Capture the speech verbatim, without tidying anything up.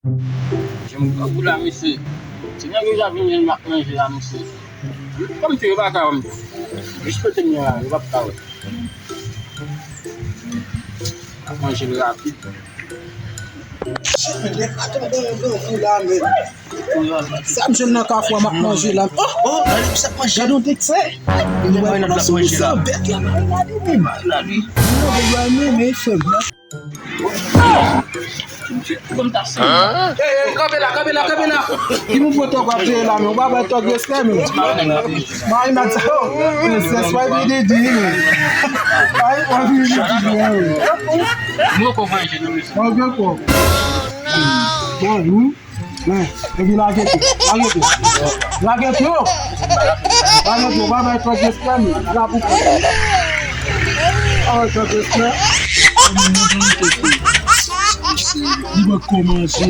Jan m grangou la, mesye. Se nèg yo ap vin jwenn m ap manje la, mesye. Kòm se yo pa ka wè m tou. Jis kote m ye la, yo p ap ka wè. M ap manje l rapid. Sa m jwenn nan kafou a, m ap manje la. Oh! Oh, gade sa manje. Gade yon tèt sa. Li gen manje nan plas manje la. Bèt la, gade menm. Gade li. Gade menm, men fè m. Kòm ta se. Hey, hey, kanpe la, kanpe la, kanpe la. Ki moun pran tòg w ap jere la, men ou pa bay tòg respè, men. Marinad sa, oh, men se soy bididi, men. Ay, anvi bididi, men. Mwen konprann, je nou mesye. Mwen gen kò. Bon, wi. Men, epi lage tou, lage tou. Lage tou. Lage tou, pa bay tòg respè, men. La pou fè. Ah, tòg respè. Li mwen kòmanse.